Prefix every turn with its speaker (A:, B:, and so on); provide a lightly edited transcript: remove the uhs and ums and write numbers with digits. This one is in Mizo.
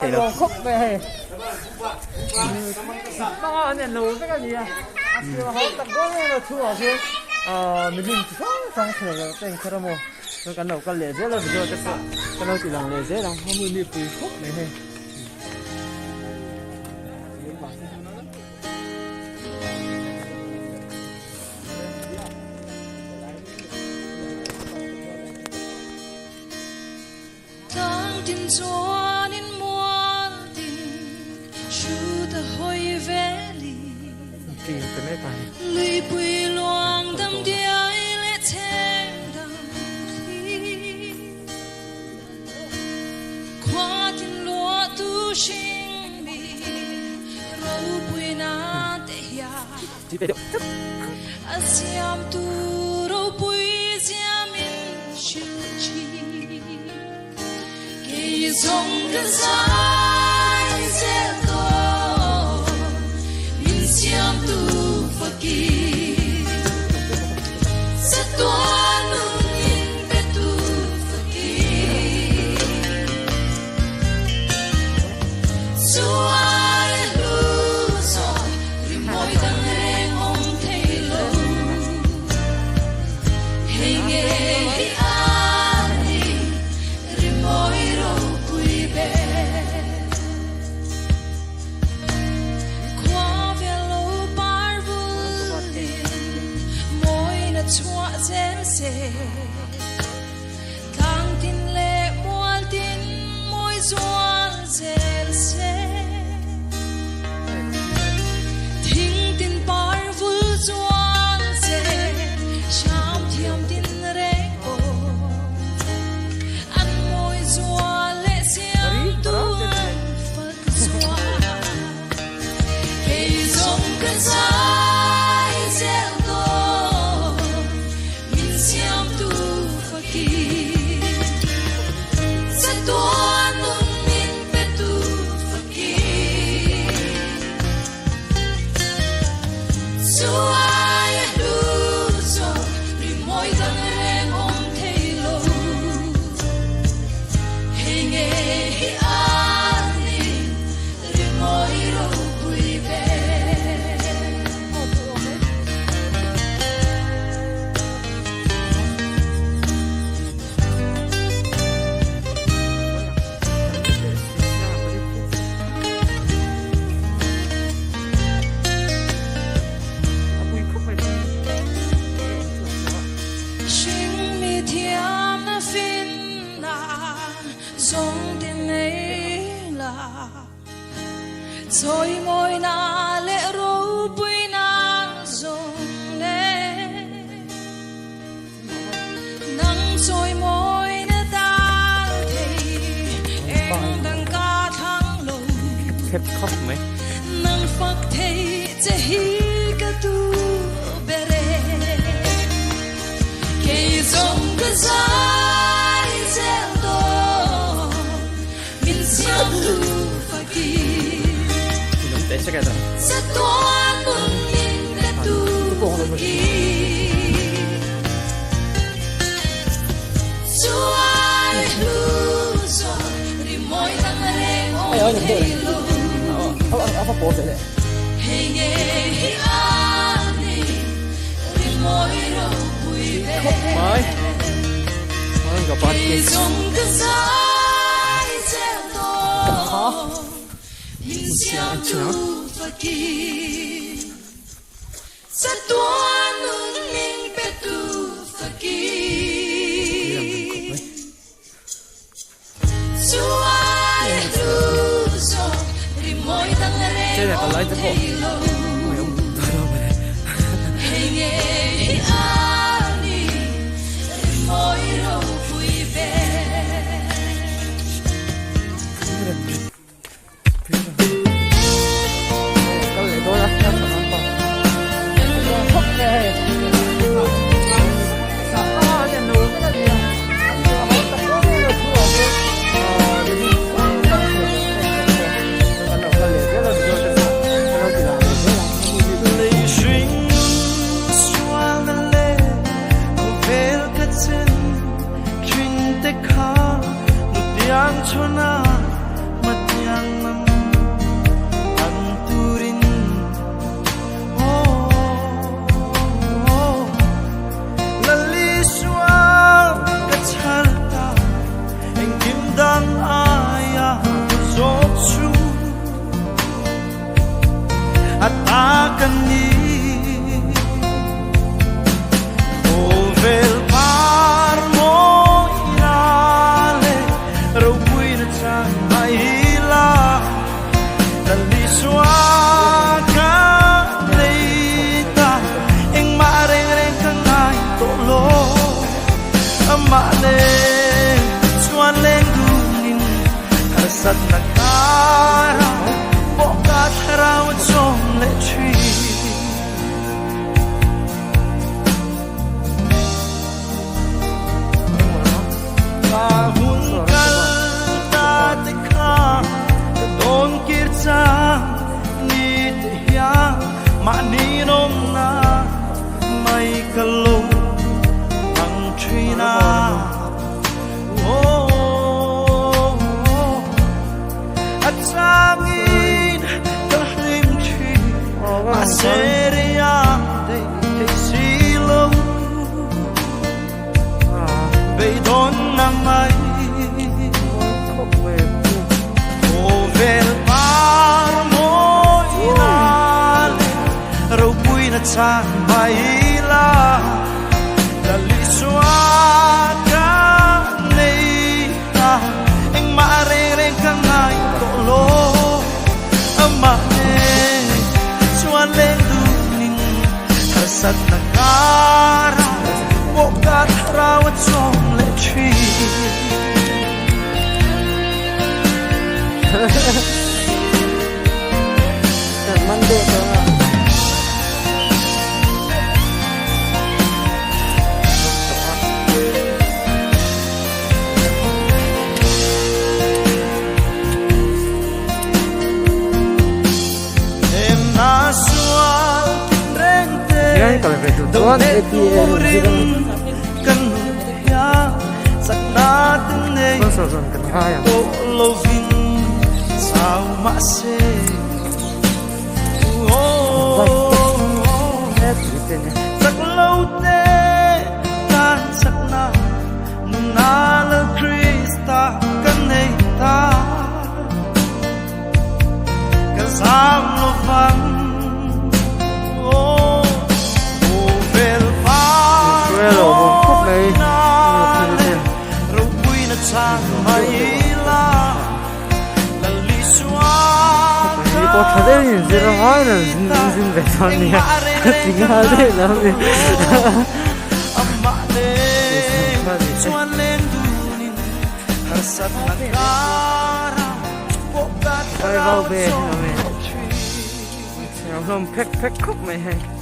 A: Thei lo khawp mai hei. Hmanga an en lo vek a ni a. A siam a hau tak dawn em a chhungah khian ahh mihlim chi hrang hrang thei lo te inkher a maw chuan kan lo kal leh zel a video te pawh kan lo ti lang leh zel ang a hmun hi pui khawp mai hei.
B: Tlang tin chuanin mual tin hrut a hawi velin Luipui luang dam diai leh chheng dam thli Khua tin luah tu hring mi ropui na te hian A siam tu ropui ziamin hrilh thin. Kei zawng ka zai zel tawh, min siamtu fakin. Chatuan nun min petu fakin. Chuai hlu zawh rimawi dang reng awm thei lo. Hei nge hi a ni rimawi ropui ber. Khua vel lo par vulin mawina chhuah zel se. Tlang tin leh mual tin mawi zual zel se. Thing tin par vul zual se, hram thiam tin reng aw. An mawi zual leh siam tu an fak zual. Kei zawng ka zai zel dawn, min siamtu fakin. Chatuan nun min petu fakin. Chuai a hlu zawk, rimawi dang reng awm thei lo. Hei nge hi a ni. Rimawi ropui ber. Hring mi thiam na fin na zawng tin nei la. Chawi na leh ropui na zawng nen. Nang chawi mawi na dal thei eng dang ka thlang lo.
A: Khep khawp mai.
B: Nang fak thei che hi ka tu ber e. Kei zawng ka zai zel dawn, min siamtu fakin. Chatuan nun min petu fakin. Chuai hlu zawk rimawi dang reng awm thei lo. Hei nge hi a ni rimawi ropui ber. Kei zawng ka zai zel dawn, min siamtu fakin. Chatuan nun min petu fakin. Chuai hlu zawk rimawi dang reng awm thei lo. Hei nge hi a ni rimawi ropui ber.
A: Kal leh dawn a khawp mai a hei. Hian kal ve duh chuan ATM zir a ni. Sponsor zawn kan ngai ang. Pawh tha deuhin in zir a ngai lo in zin ve chuan nia ti nghal daih lo a ni. Vai vau ve a ni lo e. Chhiar hlawm phek phek khawp mai hei.